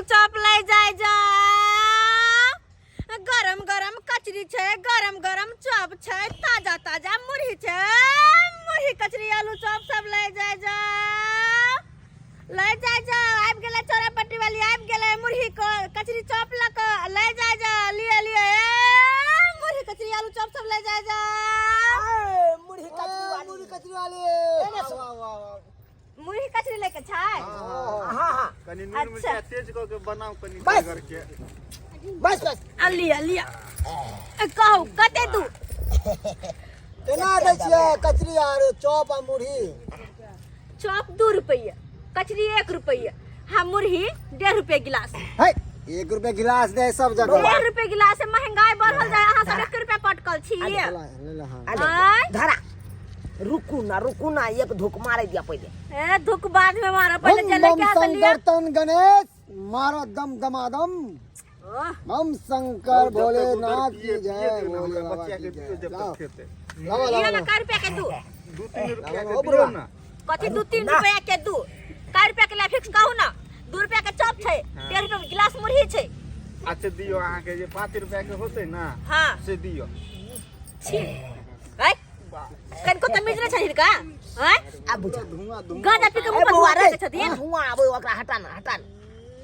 Chop लै जाय जा। गरम गरम कचरी छै, गरम गरम चॉप छै, ताजा ताजा मुरही छै। मुरही कचरी आलू चॉप सब लै जाय जा, लै जाय जा। आबि गेलै चौरा पट्टी वाली, आबि गेलै मुरही कचरी चॉप लऽ कऽ, लै जाय जा। लिअ लिअ, ए मुरही कचरी आलू चॉप सब लै जाय जा। मुरही कचरी वाली, मुरही कचरी वाली, वाह वाह वाह। मुरही कचरी लेके छै? हाँ हाँ। कनी नून अच्छा। मिर्चा तेज कऽ के बनाउ कनी। बस। घर के बस बस। आ लिअ लिअ, ए, कहू कते दू? केना दै छियै कचरी आर चॉप आ मुरही? चॉप 2 रुपैआ, कचरी 1 रुपैआ, हाँ मुरही 1.5 रुपये गिलास। है, 1 रुपये गिलास दे सब जगह। 1.5 रुपये गिलास है, महंगाई बढ़ल जाय, अहाँ सब 1 रुपया पटकल छी। ले ले, हाँ। अरे आँय? धरा, रुकू ना, रुकू ना, एक धुक मारे दिया पहले। ए धुक बाद में मारो, पहले बम चले बम के हाथ लिया। शंकर तन गणेश मारो दम दमादम। ओह, बम शंकर जब तक उधर भोलेनाथ पिए- की पिए जय, दियौ ना, भोले हमरा बाबा बच्चा की के दियौ जय। जब लाओ तक खेतै। लाओ लिअ लाओ ना, कै रुपया के दू? 2-3 रुपया लाओ, के बुढ़वा। दियौ ना। कथी 2-3 ना। रुपया के दू? कै रुपया के ला फिक्स कहू ना। 2 रुपया के चॉप छै, 1.5 रुपया के गिलास मुरही छै। अच्छा दियौ, अहाँके जे 5 रुपया के होतै ना हाँ से दियौ। छी ऐ कनिको तमीज नहि छै हिनका? आँय? आब बुझा। धुआं धुआं। गांजा पी के ए मुँह पर बौआ धुआं रे, फेंकै छथिन। धुआं आबै, ओकरा हटा ना, हटा ना,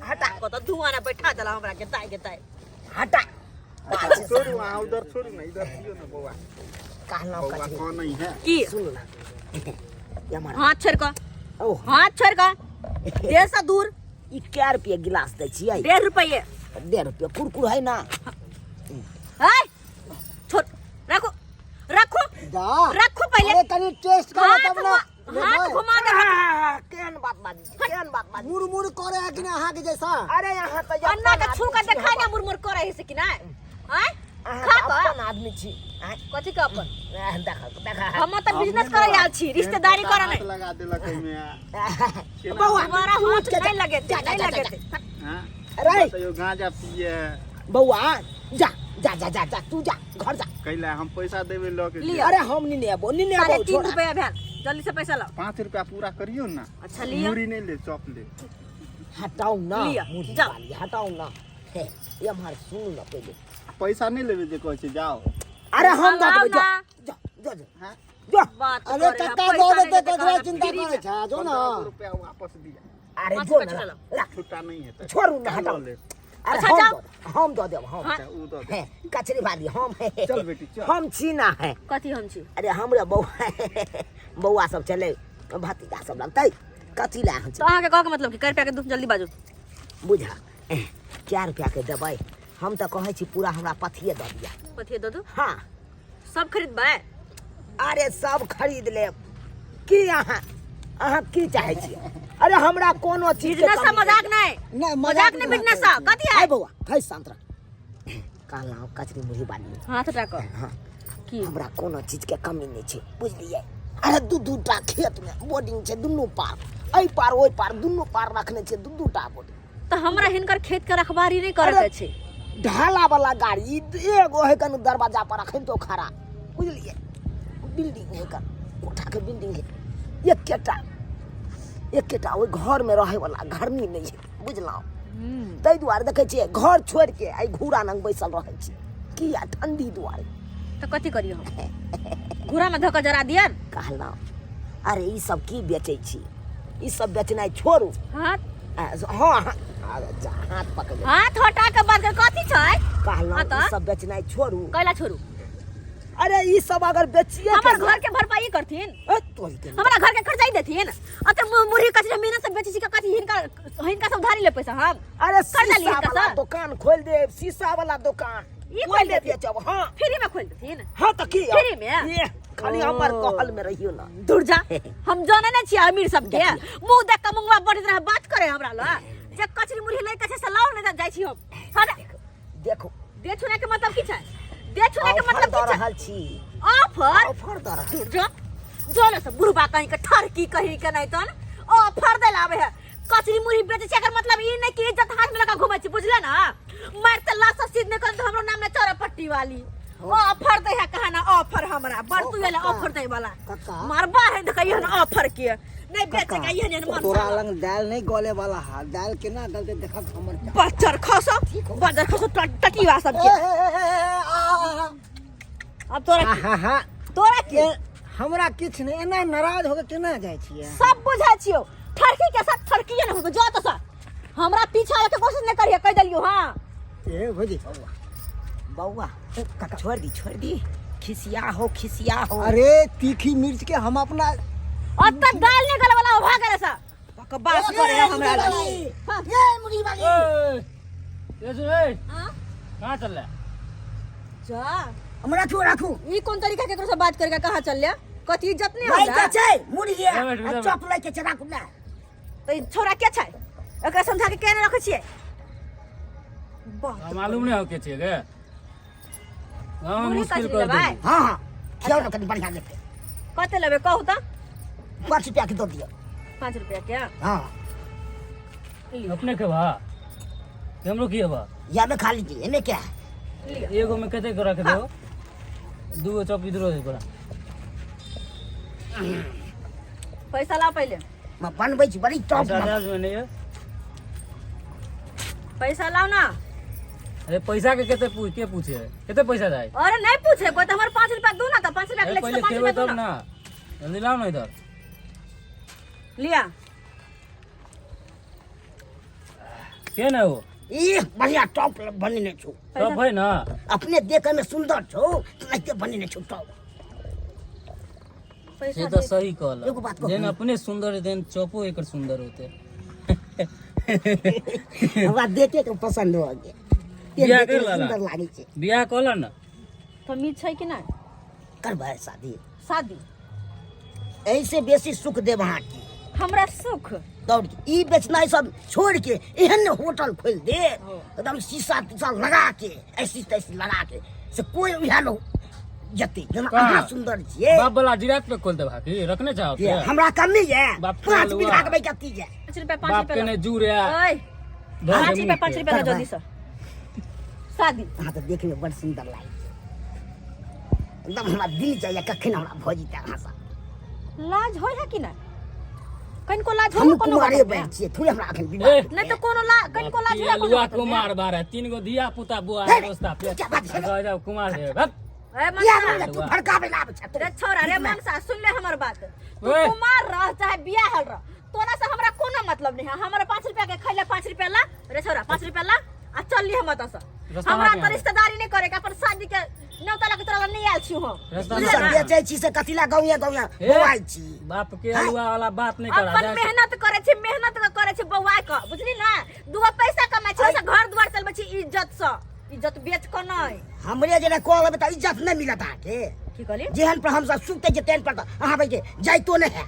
हटा। कतऽ धुआं ने बैठा देला हमरा के ताइ के ताइ। हटा। अच्छा, छोड़ू अहाँ उधर छोड़ू ना, इधर दियौ ना बौआ। कहलहुँ बौआ कचरी। कौन नहीं है। की? सुनू ना, ये हमारा हाथ छोड़ कऽ, ओ हाथ छोड़ कऽ, देह से दूर। ई कै रुपये गिलास दै छियै? 1.5 रुपये। 1.5 रुपये कुरकुर है ना? ऐ छोड़, रखो रखो जा रखो पहले। अरे कनी टेस्ट करो हाथ तब ना। हाथ घुमा दे। केहन बात बाजी छी, केहन बात बाजी? मुड़ मुड़ करे है कि ना अहाँ के जैसा? अरे यहाँ तऽ अन्ना के अपन छू के आदमी छी। देखा ना मुरमुर करे है से कि नहीं? आँय? अहाँ खा तऽ कऽ। अपन आदमी छी, आँय? कथी के अपन? देखा देखा। हम तऽ बिजनेस करे आयल छी, रिश्तेदारी करे हाथ नहीं। लगा देलक एहिमे। बौआ हमारा हाथ के नहीं लगे, जा, जा, नहीं जा, लगे। जा। हाँ? अरे तैयो गांजा पिए। बौआ जा जा जा जा जा, तू जा घर जा। कैला हम पैसा देबै लऽ के। लिअ। अरे हम नहीं नेबो, नहीं नेबो। 3.5 छोड़ा। रुपया भेल, जल्दी से पैसा लाओ। 5 रुपया पूरा करियौ ना। अच्छा लिअ। मुरी नहीं ले, चॉप ले। हटाउ ना। लिअ, मुरही जाओ। वाली हटाउ ना। हे ये हमार सुनू ना पहिले। पैसा नहीं लेबै जे कहै छै जाओ। अरे हम दऽ लाओ देबै, जा ना। जा जा जा। हाँ? जा। बात अरे करे, कक्का पैसा दऽ नहीं देतै, देतै, ककरा कहला चिंता फ्री करै में। छै, जो ना। 15 रुपया वापस दिया। अरे पाँच जो रुपया ना चलो। रख। छुट्टा नहीं हेतै। छोड़ू ना, हटाउ। लऽ लेब। अरे अच्छा, हम जाओ। हम दऽ देब हम। हाँ। अच्छा उ दऽ दे। हे, कचरी वाली हम। चल बेटी, चल। हम छी ना है। कथी हम छी? अरे हमरा बौआ बौआ सब चले, भतीजा सब लगतै, कथी लए अहाँ छी? तो अहाँके कहके मतलब की? कै रुपया के दूध जल्दी बाजू। बुझा, 4 रुपया के देबै? हम तऽ कहै छी पूरा हमरा पथिए दऽ दिअ। पथिए दऽ दू? हाँ। सब खरीदबै? अरे सब खरीद लेब की। अहाँ अहाँ की चाहै छियै? अरे हमरा कोनो चीज के बिजनेस से कमी मजाक नहीं। नहीं, मजाक नहीं, बिजनेस से कथी है? है बौआ, है शांत रह। कहलहुँ कचरी मुरही बाली। हाथ हटा कऽ। हाँ। की? हमरा कोनो चीज के कमी नहि छै, बुझलियै? अरे दू दू टा खेत मे बोर्डिंग छै, दुनू पार, एहि पार ओहि पार, दुनू पार रखने छै दू दू टा बोर्डिंग। तऽ हमरा हिनकर खेत के रखबारी नहीं करे के छै। ढाला वाला गाड़ी एगो है कन दरवाजा पर अखन तो खड़ा, बुझलियै? बिल्डिंग है कन, कोठा के बिल्डिंग है। एकेटा एकेटा ओहि घर में रहे वाला घरनी नहीं है, बुझलहुँ? ताहि दुआरे देखै छियै घर छोड़ि के एहि घूरा लग बैसल रहै छी, किया ठंडी दुआरे। तऽ कथी करियै हम? घूरा में धऽ कऽ जरा दियन? कहलहुँ अरे ई सब की बेचै छी? ई सब बेचनाइ छोड़ू। हाथ हाँ हाँ, अरे जा, हाथ पकड़। हाथ हटा के बात कर, कथी छै? कहलहुँ हाँ तऽ? ई सब बेचनाइ छोड़ू। कैला छोड़ू? अरे ई सब अगर बेचिए हमर के घर के भरपाई करथिन? ए, तोरी के हमरा घर के खर्चा ही देथिन? अते मुरही कचरा मेहनत से बेचै छी के कथी हिनका हिनका सब उधारी ले पैसा हम? अरे कर्जा शीशा लियै हिनका वाला से? दुकान खोल दे, शीशा वाला दुकान ई खोलि ओहिमे देथिन? बेचब। हाँ। फ्री में खोलि देथिन? हाँ तऽ की फ्री में? ये खाली हमर ओ। कहल में रहियो ना। दूर जा, हम जाने नहीं छियै अमीर सबके। मुंह देख के मुंगवा बढ़ैत रहे, बात करे हमरा लग जे कचरी मुरही लै के छै से लाउ, नहीं तऽ जाइ छी हम। हट। देखो। दे छुने के मतलब की छै? दे छुने के ऑफर मतलब दऽ की छै? रहल छी। ऑफर? ऑफर दऽ रहल। दूर जा, जो ने सब बुढ़बा कहीं के ठरकी कहीं के नहीं तन ऑफर दे लावे है। कचरी मुरही बेचै छै एकर मतलब ई नहीं कि इज्जत हाथ में लगा घुमै छी, बुझले ना? मारते लाश सब सीध नहीं करन तऽ हमरो नाम ने चौरा पट्टी वाली। ऑफर दे है कहा ना ऑफर हमरा बड़ तू एले कक्का। ऑफर दे वाला कक्का। मारबा है देखियो ना ऑफर के नहीं बेचेगा ये नहीं मन तोरा लंग दाल नहीं गले वाला हा, दाल केना गलते देखक हमर चाल। बच्चर खसो, बच्चर खसो टटीवा सब के। ए, ए, ए, ए, ए, आ, आ, आ। अब तोरा आ, हा, हा। तोरा की? ए, हमरा किछु नहि, एना नाराज होके केना जाइ छियै? सब बुझै छियौ, ठरकी के साथ ठरकिए न होतो। जो तो सर हमरा पीछा आवे के कोशिश नहीं करिए, कह देलियो। हां ए भौजी। बौआ, काका, छोड़ दी, छोड़ दी, खिसिया हो, खिसिया हो। अरे तीखी मिर्च के हम अपना और तक दाल नहीं गले वाला भाग गए सा बकवास करे हमरा लग। ये मुर्गी वाली। ए, ए सुन, ए, हां? कहाँ चल रहा है? जा। हम राखू, राखू। ई कोन तरीका के एकरो से बात करके कहाँ चल लिया? कथी इज्जत नहीं भाई होला? के छै मुर्गी ए, बैठ, बैठ। चॉप लय के छै, राखू ना। तो ई छोरा के छै? एकरा समझा के केने रखै छियै? बाप। मालूम नहीं हो के छे गे। गाँव में मुर्गी मुश्किल कचरी कर लेबै? देली। हां हां, खियाओ ना कनी बढ़िया लेते। कते लेबै कहू त? 5 रुपया के दऽ दियौ। 5 रुपया के? हां। अपने के बा, हमरो की बा? या में खा लीजिए, एमे क्या है? एगो में कते के रख दो? दूगो चॉप इधरो दे पड़ा। पैसा लाओ पहले। मैं बनबै छी बड़ी टॉप। पैसा दे दो नहीं है। पैसा लाओ ना। अरे पैसा के कते पूछ के पूछे कते पैसा जाए? अरे नहीं पूछे कोई तो, हमारे 5 रुपया दो ना तो 5 रुपया के अरे ले पहले 5 खेबै रुपया दो तब ना। ना, जल्दी लाओ ना इधर। लिया। के ना वो? ई बढ़िया टॉप बनेने छौ। टॉप है ना? अपने देखे में सुंदर छौ, एनाहिते बनेने छौ टॉप। पैसा से तो दे। सही कहल। एगो बात कहू। जेन अपने सुंदर देन चॉपो एकर सुंदर होते। हमरा देखे के पसंद हो गेल। बियाह कर लाला। सुंदर लागै छै। बियाह कहला ना? तमीज छै कि नहीं? करबै शादी। शादी? ऐसे बेसी सुख देब अहाँके। हमरा सुख? दौड़ के ई बेचनाइ सब छोड़ के एहन होटल खोलि दे, एकदम शीशा तीशा लगा के, ऐसी तैसी लगा के, से कोई उएह न जते जेना कहाँ? अहाँ सुंदर छियै। बाप वाला जिरात पे खोल दे भाभी, रखने चाहो ये हमरा कमी ये बाप के 5 लुआ। बीघा के बेचती ये। 5 रुपया, 5 बाप के रुपया नहीं जूर है। ओए, धर 5 दे रुपया, मुँह 5 पे। रुपया ला जल्दी से शादी। अहाँ तऽ देखे में बड़ सुंदर लागै छै एकदम, हमरा दिल जाइए कखन हमरा भऽ जेतै अहाँ से। लाज होय है कि नहीं? कनिको लाज होय हम कोनो कुमारे बात में? बैठ छियै थोड़े हमरा अखन विवाह ए, नहीं तो कोनो ला कनिको लाज होय कोनो लुआ बात में? कुमार बार तीन गो धिया पुता बुआ हे, दोस्ता पे क्या बात है? कह जाओ कुमार है भक। ए या मनसा। हमरा तू भड़काबै ला आबै छै तू। रे छोरा रे मनसा, सुन ले हमर बात। तू ओए। कुमार रह चाहे बियाहल रह, तोरा से हमरा कोनो मतलब नहीं है। हमरा 5 रुपया के खैले 5 रुपया ला रे छोरा, 5 रुपया ला आ चल ली हम एतऽ से। रास्ता हमरा में तो रिश्तेदारी नहीं करे के, अपन शादी के न्योता लगे तोरा लग नहीं आयल छी हम। रास्ता ई में सब बेचै छी से कथी ला गाँवे गाँवे ए, बौआइ छी? बाप के अलुआ वाला बात नहीं करा। अपन जा। मेहनत करे छी, मेहनत करे छी बौआ के, बुझली ना? दूगो पैसा कमाइ छी, ओइसे घर द्वार चलबै छी इज्जत से, इज्जत बेच के नहीं। हमरे जेना कह लेबै तऽ इज्जत नहि मिलत अहाँके। की कहली? जेहन पर हमसब सुतै छियै तेहन पर तऽ अहाँ बैठे जाइतो नहि है।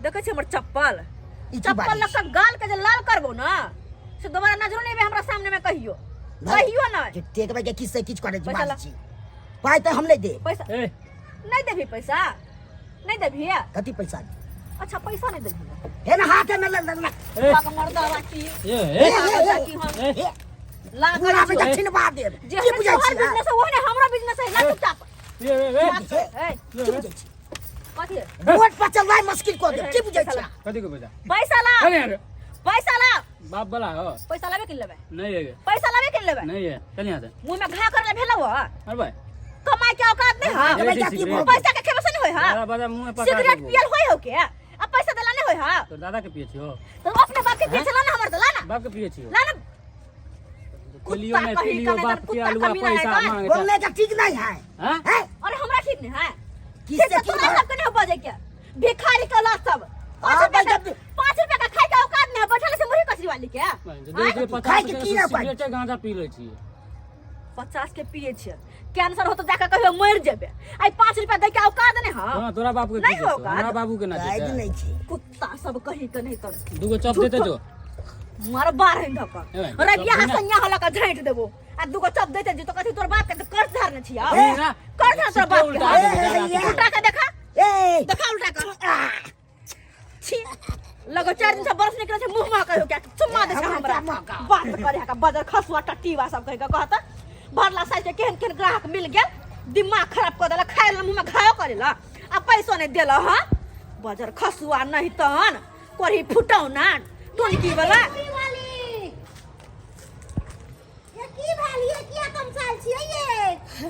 देखै छी हमर चप्पल? ई की चप्पल बात लऽ कऽ गाल के जे लाल करबो ना से दोबारा नजरो नहीं एबे हमरा सामने में कहियो, भाई, कहियो नहीं। टेकबै के किछु से किछु करै छी। पैसा ला। बात छी पाइ तऽ हम नहि देब। पैसा ए नहीं देबही? पैसा नहीं देबही? कथी पैसा? अच्छा, पैसा नहीं देबही? हे ना हाथे में ले ले। ए बाग मर्दावा की ए ए ए, की हम ए हे ला पूरा करै बेटा छियौ। छिनबा देब। जे की बुझै तोहर छी बिजनेस है ओहने हमरो बिजनेस है। ला चुपचाप। ए ए हे, ए की बुझै छी? कथी? रोड पर चलनाइ मुश्किल कऽ देब। की बुझै छी? कथी के पैसा? पैसा ला। अरे अरे पैसा ला। बाप वाला हो। पैसा लाबे कि लेबै? नहीं है। पैसा लाबे कि लेबै? नहीं है, चल यहाँ से। मुंह में घा करले भेलौ ह? अरे भाई कमाई के औकात नहीं है? ए, बेटा, की सिगरेट। भऽ गेल? पैसा के खेबे से नहीं होय है? दादा बाजा मुंह में पका सिगरेट देबो। पियल होय हो के आ पैसा देला नहीं होय है? तोर दादा के पिए छियो? तो अपने बाप के पिए छला ना, हमर देला ना। बाप के पिए छियो? ला ना। खोलियो नहीं कहीं पिलियो का नहीं बाप तर के कुत्ता अलुआ कमीना है पैसा का? मांगे बोलने का ठीक नहीं है। हां हैं? अरे हमरा ठीक नहीं है? किससे ठीक से की तोरा भर- सबके नहीं बजे के भिखारी के औलाद सब। 5 हाँ, रुपया भाई, का, 5 रुपया का खाए के औकात नहीं है, बैठल से मुरही कचरी वाली के। दे दे। खाय 50 के के की ना पाइ? सिगरेट गांजा पी लै छियै। 50 के पिए छियै, कैंसर हो तो जाके कहियो मर जेबे। आई 5 रुपया दे के औकात नहीं है? हां, तोरा बाप के नहीं की देतौ? होगा। हमरा बाबू के ना गाइड देतै। नहि छै। कुत्ता सब कहीं के नहीं तर। दूगो चॉप देते जो। मार बार हिन धक। ए, अरे चप बियाह देना। संज्ञा हला का झांट देबो आ दूगो चप देते जे तो कथी तोर बाप के तो कर्ज धारने छियै? ए, ना। कर्ज धार तोर बाप के। उल्टा देबो, ए, ए, ए। उल्टा के देखा। ए देखा उल्टा के। छी लगो 4 दिन से बरस निकले छै, मुंह महकै हो क्या? चुम्मा दे छै हमरा हमरा क्या महका? बात करे का बजर खसुआ टट्टीवा सब कहि के कहत भरला साइज के केहन केहन ग्राहक मिल गेल, दिमाग खराब कर देला, खाए ला मुंह में घाव करेला आ पैसो नहीं देला। हां, बजर खसुआ नहीं तहन कोरी फुटौना टोनकी वाला। वाली ये की भेल? ये किया तमसाल छियै ये?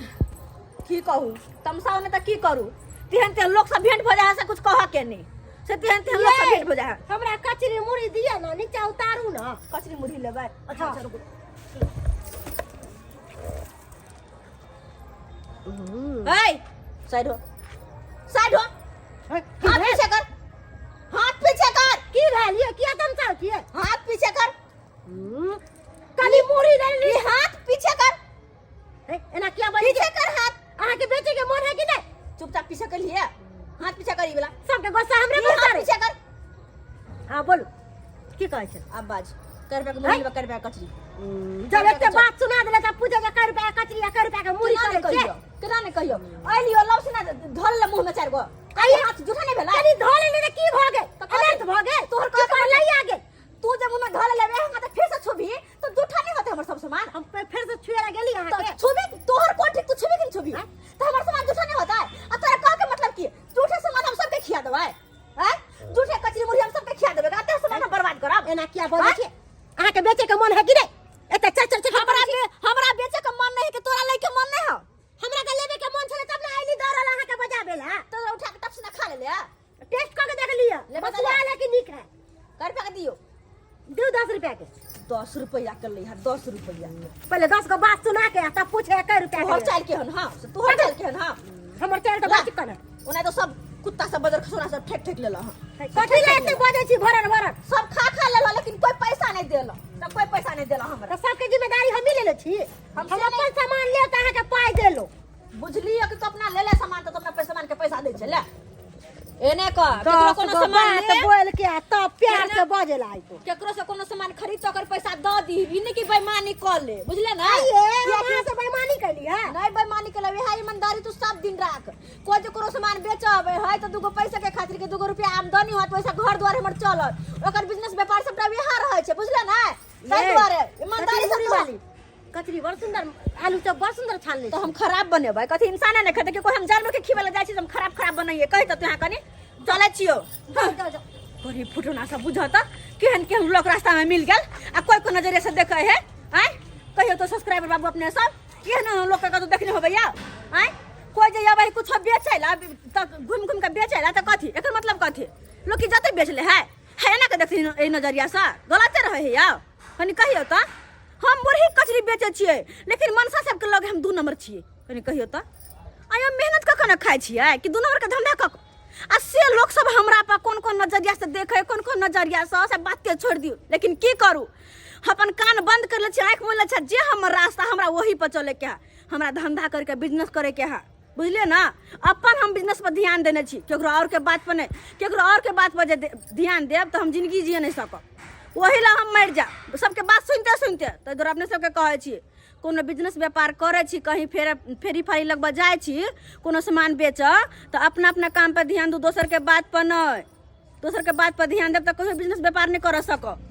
की कहू, तमसाओ ने तऽ की करू? तेहन तेहन लोक सब भेंट भऽ जाइ है से कुछ कहऽ के नहीं से, तेहन तेहन लोक सब भेंट भऽ जाइ है। हमरा कचरी मुड़ी दिअ ने, नीचा उतारू ने। कचरी मुरही लेबै? अच्छा। हाँ। अच्छा, रुकू। ए, साइड हो, साइड हो। हाथ पीछे कर, हाथ पीछे कर। की भेल ये? किया तमसाल छियै? हाथ पीछे कर। कनी मुड़ी दे। ई हाथ पीछे कर। ए, एना किया बजै? पीछे कर हाथ। अहाँके बेचे के मन है कि नहीं? चुपचाप पीछे कर लिए, हाथ पीछे कर ई वाला। सबके गुस्सा हमरे ई पर हाथ उतारे। पीछे कर। हाँ, बोलू, की कहै छै? अब बाज, कर रुपया के मुरही लेबै, कर रुपया के कचरी? जब एते बात सुना देले तब पूछे जे कै रुपया के कचरी आ कै रुपया के मुड़ी। केना नहि करै छै? कहियो, केना नहि कहियो? अइलियो लव से ना धर ले मुंह में चारि गो कहियो, हाथ जूठा नहि भेलै? कनी धो लेने तऽ की भऽ गेल? तऽ कथी? अनर्थ भऽ गेल? तोहर की कहके पर लई आ गेल? तू जब मुंह में धर लेबे हमरा तऽ फेर से छुबी तऽ जूठा नहि होतै हमर सब सामान? हम फेर से छुए ला गेली तऽ अहाँके? छुबी, तोहर कोन ठीक? तू छुबी कि नहि छुबी तऽ हमर सामान जूठा नहि होतै? आ तोरा कह के मतलब की? जूठे सामान हम सबके खिया देबै? आँय, जूठे कचरी मुरही हम सबके खिया देबै? अते सामान हम बर्बाद करब? एना किया बजै छियै? अहाँके बेचे के मन है कि नहीं? एते चर चर चर। हमरा बेचे के मन नहीं है कि तोरा लै के मन नहीं है? हमरा के लेबे के मन छलै तब ने आइली दौड़ल अहाँके बजाबे ला। तो उठा के टप से ना खा ले ले। टेस्ट कऽ के देख लिअ। लेबै तऽ बसुआ ले। ले कि नीक है। कै रुपया के दियौ? दू 10 रुपया के। 10 रुपया के लै है, 10 रुपया। पहिले 10 गो बात सुना के आ तब पूछे कै रुपया तोहर के। चाल के हन? हाँ, से तोहर चाल के हन? हाँ। हमर चाल तऽ ला। बात कने। ओना तो सब कुत्ता सब बजर खसोना सब ठेक ठेक लेला हन। कथी ले एते बजै छी भरर भरर? सब खा खा लेला, लेकिन कोई पैसा नहीं देला, सब कोई पैसा नहीं देला हमरा। तऽ सबके जिम्मेदारी हमही लेले छी? हम हम से अपन सामान लेब तऽ अहाँके पाइ देलो। बुझलियै कि तू अपना ले ले सामान तऽ तू अपना पैसा, सामान के पैसा दै छै। ले एने कर, केकरो कोनो 10 गो सामान बात ले बोल के आ तब प्यार से बजे ला आइतो। केकरो से कोनो सामान खरीद तऽ ओकर पैसा दऽ दी, ई नहीं कि बेईमानी कर ले, बुझले ना? आइए हम अहाँ से बेईमानी कैली है? नहीं बेईमानी के वएह ईमानदारी तू सब दिन राख। कोई जे कोनो सामान बेचब है तऽ दूगो पैसा के खातिर के दूगो रुपया आमदनी होत, वैसा घर द्वार हमर चलत, ओकर बिजनेस व्यापार सबटा वएह रहै छै, बुझले ना? ताहि ये, दुआरे ईमानदारी कचरी से मुरही तू- वाली कचरी बड़ सुंदर, आलू चॉप बड़ सुंदर छान ले। तो हम खराब बनेबै? कथी इंसान नहि खेतै? कि कोई हम जानवर के खिबै लए जाइ छी तऽ हम खराब खराब बनैयै? कहि तऽ तू यहाँ कनि चलै छियौ। जाओ जाओ। बड़ी फुटौना सब बुझत तऽ केहन केहन लोक रास्ता में मिल गेल आ कोई कोई नजरिया से देखै है। आँय, कहियो तो सब्सक्राइबर बाबू, अपने सब एहन एहन लोक के कतौ देखने होबै या? आँय, कोई जे अबै कुछो बेचै ला तऽ घुमि घुमि के बेचै ला तऽ कथी एकर मतलब? कथी लोक की जते बेच ले है है एना के देखथिन एहि नजरिया से? गलते रहै है यौ। कनि कहियौ तऽ, हम मुरही कचरी बेचै छियै लेकिन मनसा सबके लग हम 2 नंबर छियै? कनि कहियौ तऽ, आइ हम मेहनत कऽ कऽ ने खाइ छियै कि 2 नंबर के धंधा कऽ कऽ? आ से लोक सब हमरा पर कोन कोन नजरिया से देखै, कोन कोन नजरिया से, से बाते छोड़ि दियौ। लेकिन की करू, हम अपन कान बंद कर लै छी, आँखि मुनि लै छी। जे हमर रास्ता, हमरा ओही पर चलैके है, हमरा धंधा करके बिजनेस करैके है, बुझलियै ना? अपन हम बिजनेस पर ध्यान देने छी, केकरो और के बात पर नहि। केकरो और के बात पर जे ध्यान देब तऽ हम जिंदगी जिए नहि सकब, ओही लए हम मरि जायब सबके बात सुनिते सुनिते। ताहि दुआरे अपने सबके कहै छी, कोनो बिजनेस व्यापार करै छी, कहीं फेर फेरी फारी लगबऽ जाइ छी, कोनो सामान बेचऽ, तऽ अपना अपना काम पर ध्यान दू, दोसरके बात पर नहि। दोसरके बात पर ध्यान देब तऽ कहियो बिजनेस व्यापार नहि करऽ सकब।